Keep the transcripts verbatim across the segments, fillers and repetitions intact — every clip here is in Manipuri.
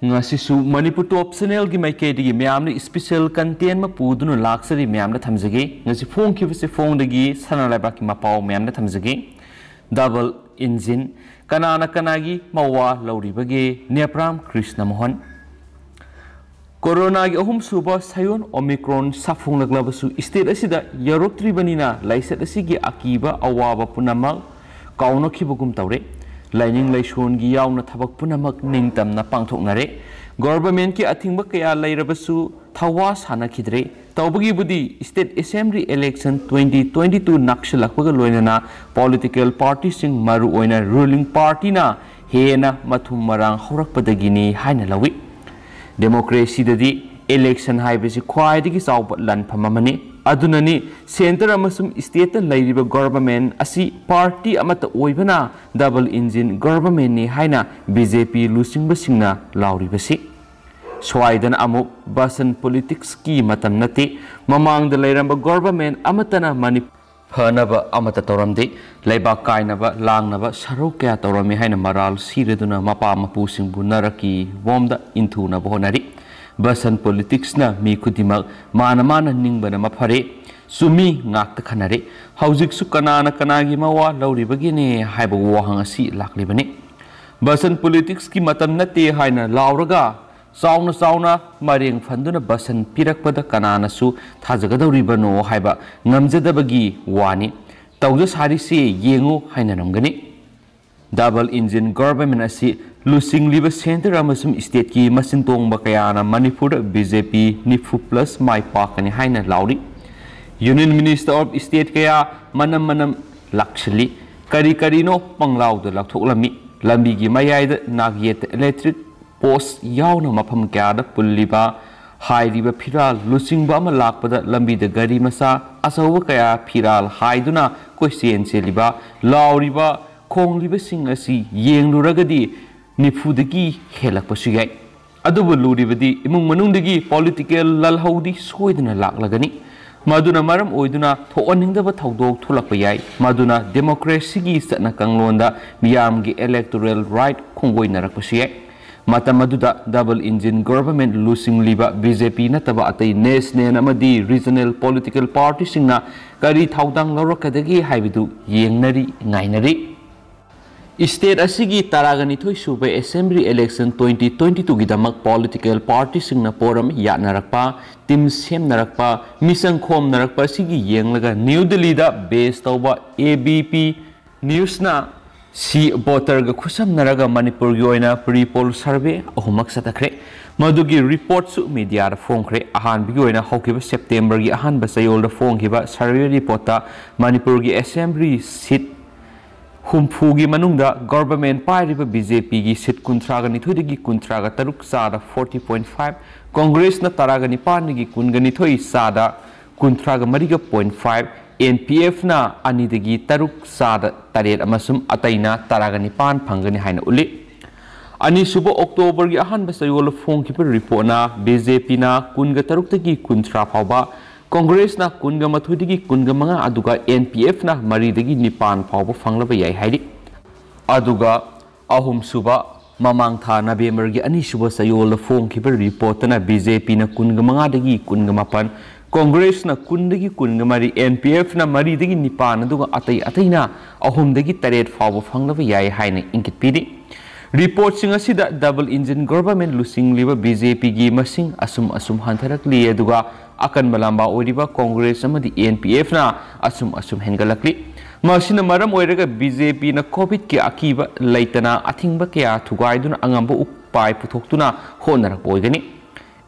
ꯉꯁꯤꯁꯨ ꯃꯅꯤꯄꯨꯔ ꯇꯣꯞ ꯆꯦꯅꯦꯜꯒꯤ ꯃꯥꯏꯀꯩꯗꯒꯤ ꯃꯌꯥꯝꯅ ꯏꯁꯄꯤꯁꯦꯜ ꯀꯟꯇꯦꯟ ꯑꯃ ꯄꯨꯗꯨꯅ ꯂꯥꯛꯆꯔꯤ꯫ ꯃꯌꯥꯝꯅ ꯊꯝꯖꯒꯦ꯫ ꯉꯁꯤ ꯐꯣꯡꯈꯤꯕꯁꯦ ꯐꯣꯡꯗꯒꯤ ꯁꯅꯥ ꯂꯩꯕꯥꯛꯀꯤ ꯃꯄꯥꯎ ꯃꯌꯥꯝꯅ ꯊꯝꯖꯒꯦ꯫ ꯗꯕꯜ ꯏꯟꯖꯤꯟ, ꯀꯅꯥꯅ ꯀꯅꯥꯒꯤ ꯃꯋꯥ ꯂꯧꯔꯤꯕꯒꯦ? ꯅꯦꯄ꯭ꯔꯥꯝ ꯀ꯭ꯔꯤꯁꯅ ꯃꯣꯍꯟ꯫ ꯀꯣꯔꯣꯅꯥꯒꯤ ꯑꯍꯨꯝꯁꯨꯕ ꯁꯌꯣꯟ ꯑꯣꯃꯤꯀ꯭ꯔꯣꯟ ꯁꯥꯐꯣꯡꯂꯛꯂꯕꯁꯨ ꯏꯁꯇꯦꯠ ꯑꯁꯤꯗ ꯌꯧꯔꯛꯇ꯭ꯔꯤꯕꯅꯤꯅ ꯂꯥꯏꯆꯠ ꯑꯁꯤꯒꯤ ꯑꯀꯤꯕ ꯑꯋꯥꯕ ꯄꯨꯝꯅꯃꯛ ꯀꯥꯎꯅꯈꯤꯕꯒꯨꯝ ꯇꯧꯔꯦ꯫ ꯂꯥꯏꯅꯤꯡ ꯂꯥꯏꯁꯣꯟꯒꯤ ꯌꯥꯎꯅ ꯊꯕꯛ ꯄꯨꯝꯅꯃꯛ ꯅꯤꯡꯇꯝꯅ ꯄꯥꯡꯊꯣꯛꯅꯔꯦ꯫ ꯒꯣꯚꯔꯟꯃꯦꯟꯠꯀꯤ ꯑꯊꯤꯡꯕ ꯀꯌꯥ ꯂꯩꯔꯕꯁꯨ ꯊꯋꯥ ꯁꯥꯅꯈꯤꯗ꯭ꯔꯦ꯫ ꯇꯧꯕꯒꯤꯕꯨꯗꯤ state assembly election twenty twenty two ꯅꯛꯁꯤꯜꯂꯛꯄꯒ ꯂꯣꯏꯅꯅ ꯄꯣꯂꯤꯇꯤꯀꯦꯜ ꯄꯥꯔꯇꯤꯁꯤꯡ, ꯃꯔꯨꯑꯣꯏꯅ ꯔꯨꯂꯤꯡ ꯄꯥꯔꯇꯤꯅ ꯍꯦꯟꯅ ꯃꯊꯨꯝ ꯃꯔꯥꯡ ꯍꯧꯔꯛꯄꯗꯒꯤꯅꯤ ꯍꯥꯏꯅ ꯂꯧꯏ꯫ ꯗꯦꯃꯣꯀ꯭ꯔꯦꯁꯤꯗꯗꯤ ꯏꯂꯦꯛꯁꯟ ꯍꯥꯏꯕꯁꯤ ꯈ꯭ꯋꯥꯏꯗꯒꯤ ꯆꯥꯎꯕ ꯂꯥꯟꯐꯝ ꯑꯃꯅꯤ꯫ ꯑꯗꯨꯅꯅꯤ ꯁꯦꯟꯇꯔ ꯑꯃꯁꯨꯡ ꯏꯁꯇꯦꯠꯇ ꯂꯩꯔꯤꯕ ꯒꯣꯚꯔꯟꯃꯦꯟꯠ ꯑꯁꯤ ꯄꯥꯔꯇꯤ ꯑꯃꯠꯇ ꯑꯣꯏꯕꯅ ꯗꯕꯜ ꯏꯟꯖꯤꯟ ꯒꯣꯚꯔꯟꯃꯦꯟꯠꯅꯤ ꯍꯥꯏꯅ ꯕꯤ ꯖꯦ ꯄꯤ ꯂꯨꯆꯤꯡꯕꯁꯤꯡꯅ ꯂꯥꯎꯔꯤꯕꯁꯤ꯫ ꯁ꯭ꯋꯥꯏꯗꯅ ꯑꯃꯨꯛ ꯕꯁꯟ ꯄꯣꯂꯤꯇꯤꯛꯁꯀꯤ ꯃꯇꯝ ꯅꯠꯇꯦ꯫ ꯃꯃꯥꯡꯗ ꯂꯩꯔꯝꯕ ꯒꯣꯚꯔꯟꯃꯦꯟꯠ ꯑꯃꯠꯇꯅ ꯃꯅꯤ-, ꯐꯅꯕ ꯑꯃꯠꯇ ꯇꯧꯔꯝꯗꯦ꯫ ꯂꯩꯕꯥꯛ ꯀꯥꯏꯅꯕ, ꯂꯥꯡꯅꯕ ꯁꯔꯧ ꯀꯌꯥ ꯇꯧꯔꯝꯃꯤ ꯍꯥꯏꯅ ꯃꯔꯥꯜ ꯁꯤꯔꯗꯨꯅ ꯃꯄꯥ ꯃꯄꯨꯁꯤꯡꯕꯨ ꯅꯔꯛꯀꯤ ꯕꯣꯝꯗ ꯏꯟꯊꯨꯅꯕ ꯍꯣꯠꯅꯔꯤ꯫ ꯕꯁꯟ ꯄꯣꯂꯤꯇꯤꯛꯁꯅ ꯃꯤ ꯈꯨꯗꯤꯡꯃꯛ ꯃꯥꯅ ꯃꯥꯅ ꯅꯤꯡꯕꯅ ꯃꯐꯔꯦ, ꯆꯨꯝꯃꯤ ꯉꯥꯛꯇ ꯈꯟꯅꯔꯦ꯫ ꯍꯧꯖꯤꯛꯁꯨ ꯀꯅꯥꯅ ꯀꯅꯥꯒꯤ ꯃꯋꯥ ꯂꯧꯔꯤꯕꯒꯦꯅꯦ ꯍꯥꯏꯕ ꯋꯥꯍꯪ ꯑꯁꯤ ꯂꯥꯛꯂꯤꯕꯅꯤ꯫ ꯕꯁꯟ ꯄꯣꯂꯤꯇꯤꯛꯁꯀꯤ ꯃꯇꯝ ꯅꯠꯇꯦ ꯍꯥꯏꯅ ꯂꯥꯎꯔꯒ ꯆꯥꯎꯅ ꯆꯥꯎꯅ ꯃꯔꯦꯡ ꯐꯟꯗꯨꯅ ꯕꯁꯟ ꯄꯤꯔꯛꯄꯗ ꯀꯅꯥꯅꯁꯨ ꯊꯥꯖꯒꯗꯧꯔꯤꯕꯅꯣ ꯍꯥꯏꯕ ꯉꯝꯖꯗꯕꯒꯤ ꯋꯥꯅꯤ꯫ ꯇꯧꯖ ꯁꯥꯔꯤꯁꯤ ꯌꯦꯡꯉꯨ ꯍꯥꯏꯅꯔꯝꯒꯅꯤ꯫ ꯗꯕꯜ ꯏꯟꯖꯤꯟ ꯒꯣꯚꯔꯟꯃꯦꯟꯠ ꯑꯁꯤ ꯂꯨꯆꯤꯡꯂꯤꯕ ꯁꯦꯟꯇꯔ ꯑꯃꯁꯨꯡ ꯏꯁꯇꯦꯠꯀꯤ ꯃꯆꯤꯟ ꯇꯣꯡꯕ ꯀꯌꯥꯅ ꯃꯅꯤꯄꯨꯔꯗ ꯕꯤ ꯖꯦ ꯄꯤ ꯅꯤꯐꯨ ꯄ꯭ꯂꯁ ꯃꯥꯏ ꯄꯥꯛꯀꯅꯤ ꯍꯥꯏꯅ ꯂꯥꯎꯔꯤ꯫ ꯌꯨꯅꯤꯌꯟ ꯃꯤꯅꯤꯁꯇꯔ ꯑꯣꯐ ꯏꯁꯇꯦꯠ ꯀꯌꯥ ꯃꯅꯝ ꯃꯅꯝ ꯂꯥꯛꯁꯤꯜꯂꯤ꯫ ꯀꯔꯤ ꯀꯔꯤꯅꯣ ꯄꯪꯂꯥꯎꯗ ꯂꯥꯎꯊꯣꯛꯂꯝꯃꯤ꯫ ꯂꯝꯕꯤꯒꯤ ꯃꯌꯥꯏꯗ ꯅꯥꯛꯌꯦꯠꯇ ꯏꯂꯦꯛꯇ꯭ꯔꯤꯛ ꯄꯣꯁ ꯌꯥꯎꯅ ꯃꯐꯝ ꯀꯌꯥꯗ ꯄꯨꯜꯂꯤꯕ ꯍꯥꯏꯔꯤꯕ ꯐꯤꯔꯥꯜ ꯂꯨꯆꯤꯡꯕ ꯑꯃ ꯂꯥꯛꯄꯗ ꯂꯝꯕꯤꯗ ꯒꯥꯔꯤ ꯃꯆꯥ ꯑꯆꯧꯕ ꯀꯌꯥ ꯐꯤꯔꯥꯜ ꯍꯥꯏꯗꯨꯅ ꯀꯣꯏꯆꯦꯟ ꯆꯦꯜꯂꯤꯕ, ꯂꯥꯎꯔꯤꯕ, ꯈꯣꯡꯂꯤꯕꯁꯤꯡ ꯑꯁꯤ ꯌꯦꯡꯂꯨꯔꯒꯗꯤ ꯅꯤꯐꯨꯗꯒꯤ ꯍꯦꯜꯂꯛꯄꯁꯨ ꯌꯥꯏ꯫ ꯑꯗꯨꯕꯨ ꯂꯨꯔꯤꯕꯗꯤ ꯏꯃꯨꯡ ꯃꯅꯨꯡꯗꯒꯤ ꯄꯣꯂꯤꯇꯤꯀꯦꯜ ꯂꯥꯜꯍꯧꯗꯤ ꯁꯣꯏꯗꯅ ꯂꯥꯛꯂꯒꯅꯤ꯫ ꯃꯗꯨꯅ ꯃꯔꯝ ꯑꯣꯏꯗꯨꯅ ꯊꯣꯛꯍꯟꯅꯤꯡꯗꯕ ꯊꯧꯗꯣꯛ ꯊꯣꯛꯂꯛꯄ ꯌꯥꯏ꯫ ꯃꯗꯨꯅ ꯗꯦꯃꯣꯀ꯭ꯔꯦꯁꯤꯒꯤ ꯆꯠꯅ ꯀꯥꯡꯂꯣꯟꯗ ꯃꯤꯌꯥꯝꯒꯤ ꯏꯂꯦꯛꯇꯣꯔꯦꯜ ꯔꯥꯏꯠ ꯈꯣꯡꯒꯣꯏꯅꯔꯛꯄꯁꯨ ꯌꯥꯏ꯫ ꯃꯇꯝ ꯑꯗꯨꯗ double engine government ꯂꯨꯆꯤꯡꯂꯤꯕ B J P ꯅꯠꯇꯕ ꯑꯇꯩ national ꯑꯃꯗꯤ regional political party ꯁꯤꯡꯅ ꯀꯔꯤ ꯊꯧꯗꯥꯡ ꯂꯧꯔꯛꯀꯗꯒꯦ ꯍꯥꯏꯕꯗꯨ ꯌꯦꯡꯅꯔꯤ, ꯉꯥꯏꯅꯔꯤ꯫ State ꯑꯁꯤꯒꯤ ꯇꯔꯥꯒ ꯅꯤꯊꯣꯏ ꯁꯨꯕ Assembly election twenty twenty two ꯒꯤꯗꯃꯛ political party ꯁꯤꯡꯅ ꯄꯣꯔꯝ ꯌꯥꯠꯅꯔꯛꯄ, team ꯁꯦꯝꯅꯔꯛꯄ, ꯃꯤꯆꯪ ꯈꯣꯝꯅꯔꯛꯄ ꯑꯁꯤꯒꯤ ꯌꯦꯡꯂꯒ ꯅ꯭ꯌꯨ ꯗꯤꯜꯂꯤꯗ base ꯇꯧꯕ A B P News ꯅ ꯁꯤ voter ꯒ ꯈꯨꯠꯁꯝꯅꯔꯒ ꯃꯅꯤꯄꯨꯔꯒꯤ ꯑꯣꯏꯅ pre poll survey ꯑꯍꯨꯝꯃꯛ ꯆꯠꯊꯈ꯭ꯔꯦ꯫ ꯃꯗꯨꯒꯤ report ꯁꯨ media ꯗ ꯐꯣꯡꯈ꯭ꯔꯦ꯫ ꯑꯍꯥꯟꯕꯒꯤ ꯑꯣꯏꯅ ꯍꯧꯈꯤꯕ September ꯒꯤ ꯑꯍꯥꯟꯕ ꯆꯌꯣꯜꯗ ꯐꯣꯡꯈꯤꯕ survey report ꯇ ꯃꯅꯤꯄꯨꯔꯒꯤ Assembly seat ꯍꯨꯝꯐꯨꯒꯤ ꯃꯅꯨꯡꯗ government ꯄꯥꯏꯔꯤꯕ B J P ꯒꯤ seat ꯀꯨꯟꯊ꯭ꯔꯥꯒ ꯅꯤꯊꯣꯏꯗꯒꯤ ꯀꯨꯟꯊ꯭ꯔꯥꯒ ꯇꯔꯨꯛ, ꯆꯥꯗ forty point five, Congress ꯅ ꯇꯔꯥꯒ ꯅꯤꯄꯥꯟꯗꯒꯤ ꯀꯨꯟꯒ ꯅꯤꯊꯣꯏ, ꯆꯥꯗ ꯀꯨꯟꯊ꯭ꯔꯥꯒ ꯃꯔꯤꯒ point five, N P F ꯅ ꯑꯅꯤꯗꯒꯤ ꯇꯔꯨꯛ, ꯆꯥꯗ ꯇꯔꯦꯠ ꯑꯃꯁꯨꯡ ꯑꯇꯩꯅ ꯇꯔꯥꯒ ꯅꯤꯄꯥꯟ ꯐꯪꯒꯅꯤ ꯍꯥꯏꯅ ꯎꯠꯂꯤ꯫ ꯑꯅꯤꯁꯨꯕ October ꯒꯤ ꯑꯍꯥꯟꯕ ꯆꯌꯣꯜꯗ ꯐꯣꯡꯈꯤꯕ report ꯅ B J P ꯅ ꯀꯨꯟꯒ ꯇꯔꯨꯛꯇꯒꯤ ꯀꯨꯟꯊ꯭ꯔꯥ ꯐꯥꯎꯕ, Congress ꯅ ꯀꯨꯟꯒ ꯃꯥꯊꯣꯏꯗꯒꯤ ꯀꯨꯟꯒ ꯃꯉꯥ, ꯑꯗꯨꯒ N P F ꯅ ꯃꯔꯤꯗꯒꯤ ꯅꯤꯄꯥꯟ ꯐꯥꯎꯕ ꯐꯪꯂꯕ ꯌꯥꯏ ꯍꯥꯏꯔꯤ꯫ ꯑꯗꯨꯒ ꯑꯍꯨꯝꯁꯨꯕ, ꯃꯃꯥꯡ ꯊꯥ November ꯒꯤ ꯑꯅꯤꯁꯨꯕ ꯆꯌꯣꯜꯗ ꯐꯣꯡꯈꯤꯕ report ꯇꯅ B J P ꯅ ꯀꯨꯟꯒ ꯃꯉꯥꯗꯒꯤ ꯀꯨꯟꯒ ꯃꯥꯄꯟ, Congress ꯅ ꯀꯨꯟꯗꯒꯤ ꯀꯨꯟꯒ ꯃꯔꯤ, N P F ꯅ ꯃꯔꯤꯗꯒꯤ ꯅꯤꯄꯥꯟ, ꯑꯗꯨꯒ ꯑꯇꯩ ꯑꯇꯩꯅ ꯑꯍꯨꯝꯗꯒꯤ ꯇꯔꯦꯠ ꯐꯥꯎꯕ ꯐꯪꯂꯕ ꯌꯥꯏ ꯍꯥꯏꯅ ꯏꯪꯒꯤꯠ ꯄꯤꯔꯤ꯫ Report ꯁꯤꯡ ꯑꯁꯤꯗ double engine government ꯂꯨꯆꯤꯡꯂꯤꯕ B J P ꯒꯤ ꯃꯁꯤꯡ ꯑꯁꯨꯝ ꯑꯁꯨꯝ ꯍꯟꯊꯔꯛꯂꯤ, ꯑꯗꯨꯒ ꯑꯀꯟꯕ ꯂꯥꯝꯕꯥ ꯑꯣꯏꯔꯤꯕ Congress ꯑꯃꯗꯤ N P F ꯅ ꯑꯁꯨꯝ ꯑꯁꯨꯝ ꯍꯦꯟꯒꯠꯂꯛꯂꯤ꯫ ꯃꯁꯤꯅ ꯃꯔꯝ ꯑꯣꯏꯔꯒ B J P ꯅ COVID ꯀꯤ ꯑꯀꯤꯕ ꯂꯩꯇꯅ ꯑꯊꯤꯡꯕ ꯀꯌꯥ ꯊꯨꯒꯥꯏꯗꯨꯅ ꯑꯉꯝꯕ ꯎꯄꯥꯏ ꯄꯨꯊꯣꯛꯇꯨꯅ ꯍꯣꯠꯅꯔꯛꯄ ꯑꯣꯏꯒꯅꯤ꯫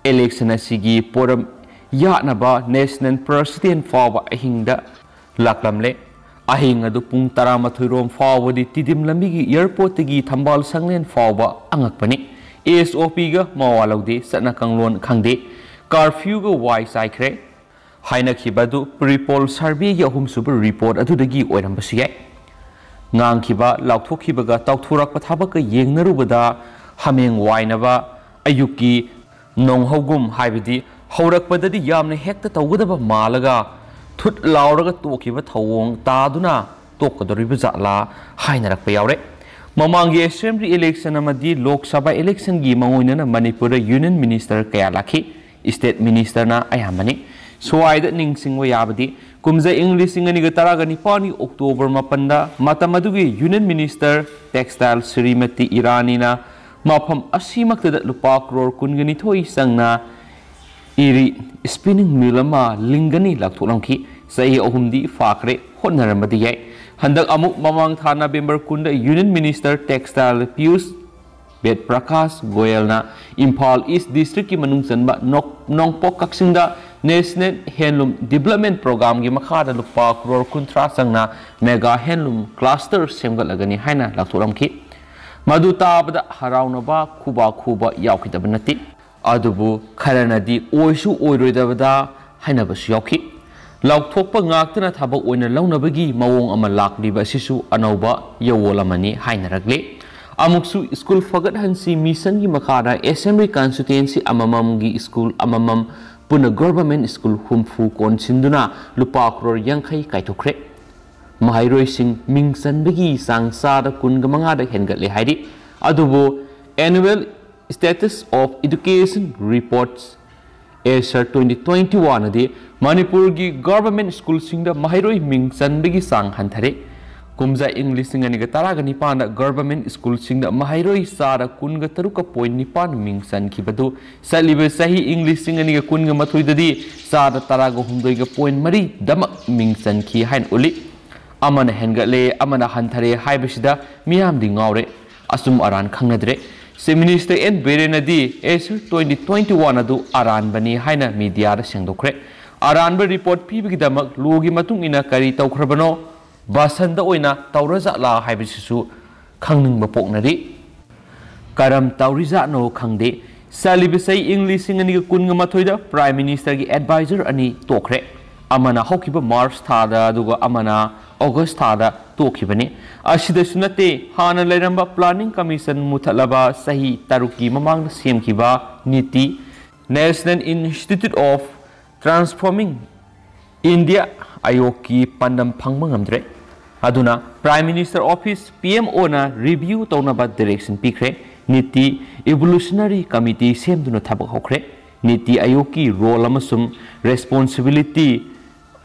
Election ꯑꯁꯤꯒꯤ ꯄꯣꯔꯝ ꯌꯥꯠꯅꯕ national president ꯐꯥꯎꯕ ꯑꯍꯤꯡꯗ ꯂꯥꯛꯂꯝꯂꯦ꯫ ꯑꯍꯤꯡ ꯑꯗꯨ ꯄꯨꯡ ꯇꯔꯥꯃꯥꯊꯣꯏ ꯔꯣꯝ ꯐꯥꯎꯕꯗꯤ ꯇꯤꯗꯤꯝ ꯂꯝꯕꯤꯒꯤ airport ꯇꯒꯤ ꯊꯝꯕꯥꯜ ꯁꯪꯂꯦꯟ ꯐꯥꯎꯕ ꯑꯉꯛꯄꯅꯤ꯫ S O P ꯒ ꯃꯋꯥ ꯂꯧꯗꯦ, ꯆꯠꯅ ꯀꯥꯡꯂꯣꯟ ꯈꯪꯗꯦ, curfew ꯒ ꯋꯥꯏ ꯆꯥꯏꯈ꯭ꯔꯦ ꯍꯥꯏꯅꯈꯤꯕ ꯑꯗꯨ pre poll survey ꯒꯤ ꯑꯍꯨꯝꯁꯨꯕ report ꯑꯗꯨꯗꯒꯤ ꯑꯣꯏꯔꯝꯕꯁꯨ ꯌꯥꯏ꯫ ꯉꯥꯡꯈꯤꯕ, ꯂꯥꯎꯊꯣꯛꯈꯤꯕꯒ ꯇꯧꯊꯣꯔꯛꯄ ꯊꯕꯛꯀ ꯌꯦꯡꯅꯔꯨꯕꯗ ꯍꯥꯃꯦꯡ ꯋꯥꯏꯅꯕ ꯑꯌꯨꯛꯀꯤ ꯅꯣꯡꯍꯧꯒꯨꯝ, ꯍꯥꯏꯕꯗꯤ ꯍꯧꯔꯛꯄꯗꯗꯤ ꯌꯥꯝꯅ ꯍꯦꯛꯇ ꯇꯧꯒꯗꯕ ꯃꯥꯜꯂꯒ ꯊꯨꯠ ꯂꯥꯎꯔꯒ ꯇꯣꯛꯈꯤꯕ ꯊꯧꯑꯣꯡ ꯇꯥꯗꯨꯅ ꯇꯣꯛꯀꯗꯧꯔꯤꯕ ꯖꯥꯠꯂꯥ ꯍꯥꯏꯅꯔꯛꯄ ꯌꯥꯎꯔꯦ꯫ ꯃꯃꯥꯡꯒꯤ Assembly election ꯑꯃꯗꯤ Lok Sabha election ꯒꯤ ꯃꯉꯣꯏꯅꯅ ꯃꯅꯤꯄꯨꯔꯗ Union Minister ꯀꯌꯥ ꯂꯥꯛꯈꯤ꯫ State Minister ꯅ ꯑꯌꯥꯝꯕꯅꯤ꯫ ꯁ꯭ꯋꯥꯏꯗ ꯅꯤꯡꯁꯤꯡꯕ ꯌꯥꯕꯗꯤ, ꯀꯨꯝꯖꯥ ꯏꯪ ꯂꯤꯁꯤꯡ ꯑꯅꯤꯒ ꯇꯔꯥꯒ ꯅꯤꯄꯥꯟꯒꯤ October ꯃꯥꯄꯟꯗ ꯃꯇꯝ ꯑꯗꯨꯒꯤ Union Minister Textile ꯁ꯭ꯔꯤꯃꯇꯤ ꯏꯔꯥꯅꯤꯅ ꯃꯐꯝ ꯑꯁꯤꯃꯛꯇꯗ ꯂꯨꯄꯥ ꯀ꯭ꯔꯣꯔ ꯀꯨꯟꯒ ꯅꯤꯊꯣꯏ ꯆꯪꯅ ꯏꯔꯤ spinning mill ꯑꯃ ꯂꯤꯡꯒꯅꯤ ꯂꯥꯎꯊꯣꯛꯂꯝꯈꯤ꯫ ꯆꯍꯤ ꯑꯍꯨꯝꯗꯤ ꯐꯥꯈ꯭ꯔꯦ, ꯍꯣꯠꯅꯔꯝꯕꯗꯤ ꯌꯥꯏ꯫ ꯍꯟꯗꯛ ꯑꯃꯨꯛ ꯃꯃꯥꯡ ꯊꯥ November ꯀꯨꯟꯗ Union Minister Textile Piyush Ved Prakash ꯒꯣꯌꯜꯅ ꯏꯝꯐꯥꯜ East District ꯀꯤ ꯃꯅꯨꯡ ꯆꯟꯕ ꯅꯣꯛ-, ꯅꯣꯡꯄꯣꯛ ꯀꯛꯆꯤꯡꯗ National Handloom Development Program ꯒꯤ ꯃꯈꯥꯗ ꯂꯨꯄꯥ ꯀ꯭ꯔꯣꯔ ꯀꯨꯟꯊ꯭ꯔꯥ ꯆꯪꯅ Mega Handloom Cluster ꯁꯦꯝꯒꯠꯂꯒꯅꯤ ꯍꯥꯏꯅ ꯂꯥꯎꯊꯣꯛꯂꯝꯈꯤ꯫ ꯃꯗꯨ ꯇꯥꯕꯗ ꯍꯔꯥꯎꯅꯕ ꯈꯨꯕꯥꯛ ꯈꯨꯕ ꯌꯥꯎꯈꯤꯗꯕ ꯅꯠꯇꯦ꯫ ꯑꯗꯨꯕꯨ ꯈꯔꯅꯗꯤ ꯑꯣꯏꯁꯨ ꯑꯣꯏꯔꯣꯏꯗꯕꯗ ꯍꯥꯏꯅꯕꯁꯨ ꯌꯥꯎꯈꯤ꯫ ꯂꯥꯎꯊꯣꯛꯄ ꯉꯥꯛꯇꯅ ꯊꯕꯛ ꯑꯣꯏꯅ ꯂꯧꯅꯕꯒꯤ ꯃꯑꯣꯡ ꯑꯃ ꯂꯥꯛꯂꯤꯕ ꯑꯁꯤꯁꯨ ꯑꯅꯧꯕ ꯌꯑꯣꯜ ꯑꯃꯅꯤ ꯍꯥꯏꯅꯔꯛꯂꯤ꯫ ꯑꯃꯨꯛꯁꯨ ꯁ꯭ꯀꯨꯜ ꯐꯒꯠꯍꯟꯁꯤ ꯃꯤꯁꯟꯒꯤ ꯃꯈꯥꯗ Assembly Constituency ꯑꯃꯃꯝꯒꯤ ꯁ꯭ꯀꯨꯜ ꯑꯃꯃꯝ ꯄꯨꯟꯅ Government ꯁ꯭ꯀꯨꯜ ꯍꯨꯝꯐꯨ ꯀꯣꯟꯁꯤꯟꯗꯨꯅ ꯂꯨꯄꯥ ꯀ꯭ꯔꯣꯔ ꯌꯥꯡꯈꯩ ꯀꯥꯏꯊꯣꯛꯈ꯭ꯔꯦ꯫ ꯃꯍꯩꯔꯣꯏꯁꯤꯡ ꯃꯤꯡ ꯆꯟꯕꯒꯤ ꯆꯥꯡ ꯆꯥꯗ ꯀꯨꯟꯒ ꯃꯉꯥꯗ ꯍꯦꯟꯒꯠꯂꯦ ꯍꯥꯏꯔꯤ꯫ ꯑꯗꯨꯕꯨ Annual Status of Education Reports, ASER twenty twenty-one ꯗꯤ ꯃꯅꯤꯄꯨꯔꯒꯤ Government ꯁ꯭ꯀꯨꯜꯁꯤꯡꯗ ꯃꯍꯩꯔꯣꯏ ꯃꯤꯡ ꯆꯟꯕꯒꯤ ꯆꯥꯡ ꯍꯟꯊꯔꯦ꯫ ꯀꯨꯝꯖꯥ ꯏꯪ ꯂꯤꯁꯤꯡ ꯑꯅꯤꯒ ꯇꯔꯥꯒ ꯅꯤꯄꯥꯟꯗ Government ꯁ꯭ꯀꯨꯜꯁꯤꯡꯗ ꯃꯍꯩꯔꯣꯏ ꯆꯥꯗ ꯀꯨꯟꯒ ꯇꯔꯨꯛꯀ ꯄꯣꯏꯟ ꯅꯤꯄꯥꯟ ꯃꯤꯡ ꯆꯟꯈꯤꯕꯗꯨ ꯆꯠꯂꯤꯕ ꯆꯍꯤ ꯏꯪ ꯂꯤꯁꯤꯡ ꯑꯅꯤꯒ ꯀꯨꯟꯒ ꯃꯥꯊꯣꯏꯗꯗꯤ ꯆꯥꯗ ꯇꯔꯥꯒ ꯍꯨꯝꯗꯣꯏꯒ ꯄꯣꯏꯟ ꯃꯔꯤꯗꯃꯛ ꯃꯤꯡ ꯆꯟꯈꯤ ꯍꯥꯏꯅ ꯎꯠꯂꯤ꯫ ꯑꯃꯅ ꯍꯦꯟꯒꯠꯂꯦ, ꯑꯃꯅ ꯍꯟꯊꯔꯦ ꯍꯥꯏꯕꯁꯤꯗ ꯃꯤꯌꯥꯝꯗꯤ ꯉꯥꯎꯔꯦ꯫ ꯑꯆꯨꯝ ꯑꯔꯥꯟ ꯈꯪꯅꯗ꯭ꯔꯦ꯫ Chief Minister ꯑꯦꯟ ꯕꯤꯔꯦꯟꯅꯗꯤ ASER twenty twenty-one ꯑꯗꯨ ꯑꯔꯥꯟꯕꯅꯤ ꯍꯥꯏꯅ media ꯗ ꯁꯦꯡꯗꯣꯛꯈ꯭ꯔꯦ꯫ ꯑꯔꯥꯟꯕ report ꯄꯤꯕꯒꯤꯗꯃꯛ law ꯒꯤ ꯃꯇꯨꯡ ꯏꯟꯅ ꯀꯔꯤ ꯇꯧꯈ꯭ꯔꯕꯅꯣ? ꯕꯁꯟꯗ ꯑꯣꯏꯅ ꯇꯧꯔꯖꯥꯠꯂꯥ ꯍꯥꯏꯕꯁꯤꯁꯨ ꯈꯪꯅꯤꯡꯕ ꯄꯣꯛꯅꯔꯤ꯫ ꯀꯔꯝ ꯇꯧꯔꯤꯖꯥꯠꯅꯣ ꯈꯪꯗꯦ꯫ ꯆꯠꯂꯤꯕ ꯆꯍꯤ ꯏꯪ ꯂꯤꯁꯤꯡ ꯑꯅꯤꯒ ꯀꯨꯟꯒ ꯃꯥꯊꯣꯏꯗ Prime Minister ꯒꯤ advisor ꯑꯅꯤ ꯇꯣꯛꯈ꯭ꯔꯦ꯫ ꯑꯃꯅ ꯍꯧꯈꯤꯕ March ꯊꯥꯗ, ꯑꯗꯨꯒ ꯑꯃꯅ August ꯊꯥꯗ ꯇꯣꯛꯈꯤꯕꯅꯤ꯫ ꯑꯁꯤꯗꯁꯨ ꯅꯠꯇꯦ, ꯍꯥꯟꯅ ꯂꯩꯔꯝꯕ Planning Commission ꯃꯨꯊꯠꯂꯕ ꯆꯍꯤ ꯇꯔꯨꯛꯀꯤ ꯃꯃꯥꯡꯗ ꯁꯦꯝꯈꯤꯕ NITI, National Institute of Transforming India, ꯑꯥꯌꯣꯒꯀꯤ ꯄꯥꯟꯗꯝ ꯐꯪꯕ ꯉꯝꯗ꯭ꯔꯦ꯫ ꯑꯗꯨꯅ Prime Minister Office, P M O ꯅ review ꯇꯧꯅꯕ direction ꯄꯤꯈ꯭ꯔꯦ꯫ ꯅꯤꯇꯤ Evolutionary Committee ꯁꯦꯝꯗꯨꯅ ꯊꯕꯛ ꯍꯧꯈ꯭ꯔꯦ꯫ ꯅꯤꯇꯤ ꯑꯌꯣꯒꯀꯤ role ꯑꯃꯁꯨꯡ responsibility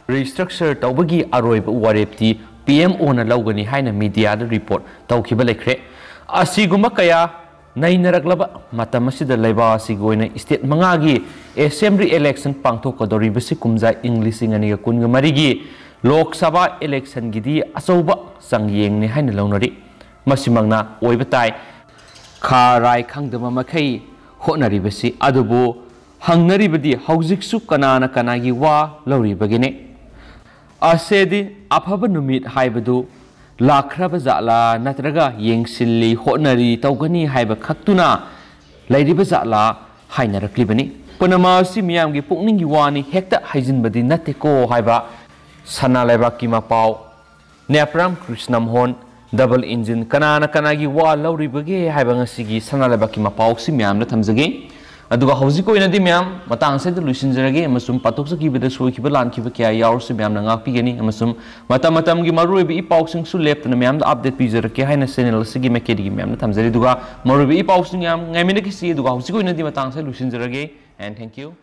restructure ꯇꯧꯕꯒꯤ ꯑꯔꯣꯏꯕ ꯋꯥꯔꯦꯞꯇꯤ P M O ꯅ ꯂꯧꯒꯅꯤ ꯍꯥꯏꯅ media ꯗ report ꯇꯧꯈꯤꯕ ꯂꯩꯈ꯭ꯔꯦ꯫ ꯑꯁꯤꯒꯨꯝꯕ ꯀꯌꯥ ꯅꯩꯅꯔꯛꯂꯕ ꯃꯇꯝ ꯑꯁꯤꯗ ꯂꯩꯕꯥꯛ ꯑꯁꯤꯒꯤ ꯑꯣꯏꯅ state ꯃꯉꯥꯒꯤ assembly election ꯄꯥꯡꯊꯣꯛꯀꯗꯧꯔꯤꯕꯁꯤ ꯀꯨꯝꯖꯥ ꯏꯪ ꯂꯤꯁꯤꯡ ꯑꯅꯤꯒ ꯀꯨꯟꯒ ꯃꯔꯤꯒꯤ Lok Sabha election ꯒꯤꯗꯤ ꯑꯆꯧꯕ ꯆꯥꯡꯌꯦꯡꯅꯤ ꯍꯥꯏꯅ ꯂꯧꯅꯔꯤ꯫ ꯃꯁꯤꯃꯛꯅ ꯑꯣꯏꯕ ꯇꯥꯏ꯫ ꯈꯥ ꯔꯥꯏ ꯈꯪꯗꯕ ꯃꯈꯩ ꯍꯣꯠꯅꯔꯤꯕꯁꯤ꯫ ꯑꯗꯨꯕꯨ ꯍꯪꯅꯔꯤꯕꯗꯤ ꯍꯧꯖꯤꯛꯁꯨ ꯀꯅꯥꯅ ꯀꯅꯥꯒꯤ ꯋꯥ ꯂꯧꯔꯤꯕꯒꯦꯅꯦ? ꯑꯁꯦꯗꯤ ꯑꯐꯕ ꯅꯨꯃꯤꯠ ꯍꯥꯏꯕꯗꯨ ꯂꯥꯛꯈ꯭ꯔꯕ ꯖꯥꯠꯂꯥ, ꯅꯠꯇ꯭ꯔꯒ ꯌꯦꯡꯁꯤꯜꯂꯤ, ꯍꯣꯠꯅꯔꯤ, ꯇꯧꯒꯅꯤ ꯍꯥꯏꯕ ꯈꯛꯇꯨꯅ ꯂꯩꯔꯤꯕ ꯖꯥꯠꯂꯥ ꯍꯥꯏꯅꯔꯛꯂꯤꯕꯅꯤ꯫ ꯄꯨꯝꯅꯃꯛ ꯑꯁꯤ ꯃꯤꯌꯥꯝꯒꯤ ꯄꯨꯛꯅꯤꯡꯒꯤ ꯋꯥꯅꯤ, ꯍꯦꯛꯇ ꯍꯩꯖꯤꯟꯕꯗꯤ ꯅꯠꯇꯦꯀꯣ ꯍꯥꯏꯕ ꯁꯅꯥ ꯂꯩꯕꯥꯛꯀꯤ ꯃꯄꯥꯎ ꯅꯦꯄ꯭ꯔꯥꯝ ꯀ꯭ꯔꯤꯁꯅꯃꯣꯍꯟ, double engine, ꯀꯅꯥꯅ ꯀꯅꯥꯒꯤ ꯋꯥ ꯂꯧꯔꯤꯕꯒꯦ ꯍꯥꯏꯕ ꯉꯁꯤꯒꯤ ꯁꯅꯥ ꯂꯩꯕꯥꯛꯀꯤ ꯃꯄꯥꯎꯁꯤ ꯃꯌꯥꯝꯗ ꯊꯝꯖꯒꯦ꯫ ꯑꯗꯨꯒ ꯍꯧꯖꯤꯛꯀꯤ ꯑꯣꯏꯅꯗꯤ ꯃꯌꯥꯝ ꯃꯇꯥꯡ ꯑꯁꯤꯗ ꯂꯣꯏꯁꯤꯟꯖꯔꯒꯦ, ꯑꯃꯁꯨꯡ ꯄꯥꯊꯣꯛꯆꯈꯤꯕꯗ ꯁꯣꯏꯈꯤꯕ ꯂꯥꯟꯈꯤꯕ ꯀꯌꯥ ꯌꯥꯎꯔꯁꯨ ꯃꯌꯥꯝꯅ ꯉꯥꯛꯄꯤꯒꯅꯤ, ꯑꯃꯁꯨꯡ ꯃꯇꯝ ꯃꯇꯝꯒꯤ ꯃꯔꯨꯑꯣꯏꯕ ꯏ ꯄꯥꯎꯁꯤꯡꯁꯨ ꯂꯦꯞꯇꯅ ꯃꯌꯥꯝꯗ update ꯄꯤꯖꯔꯛꯀꯦ ꯍꯥꯏꯅ channel ꯑꯁꯤꯒꯤ ꯃꯥꯏꯀꯩꯗꯒꯤ ꯃꯌꯥꯝꯗ ꯊꯝꯖꯔꯤ꯫ ꯑꯗꯨꯒ ꯃꯔꯨꯑꯣꯏꯕ ꯏ ꯄꯥꯎꯁꯤꯡ ꯌꯥꯝ ꯉꯥꯏꯃꯤꯟꯅꯈꯤꯁꯤ꯫ ꯑꯗꯨꯒ ꯍꯧꯖꯤꯛꯀꯤ ꯑꯣꯏꯅꯗꯤ ꯃꯇꯥꯡ ꯑꯁꯤꯗ ꯂꯣꯏꯁꯤꯟꯖꯔꯒꯦ, and thank you꯫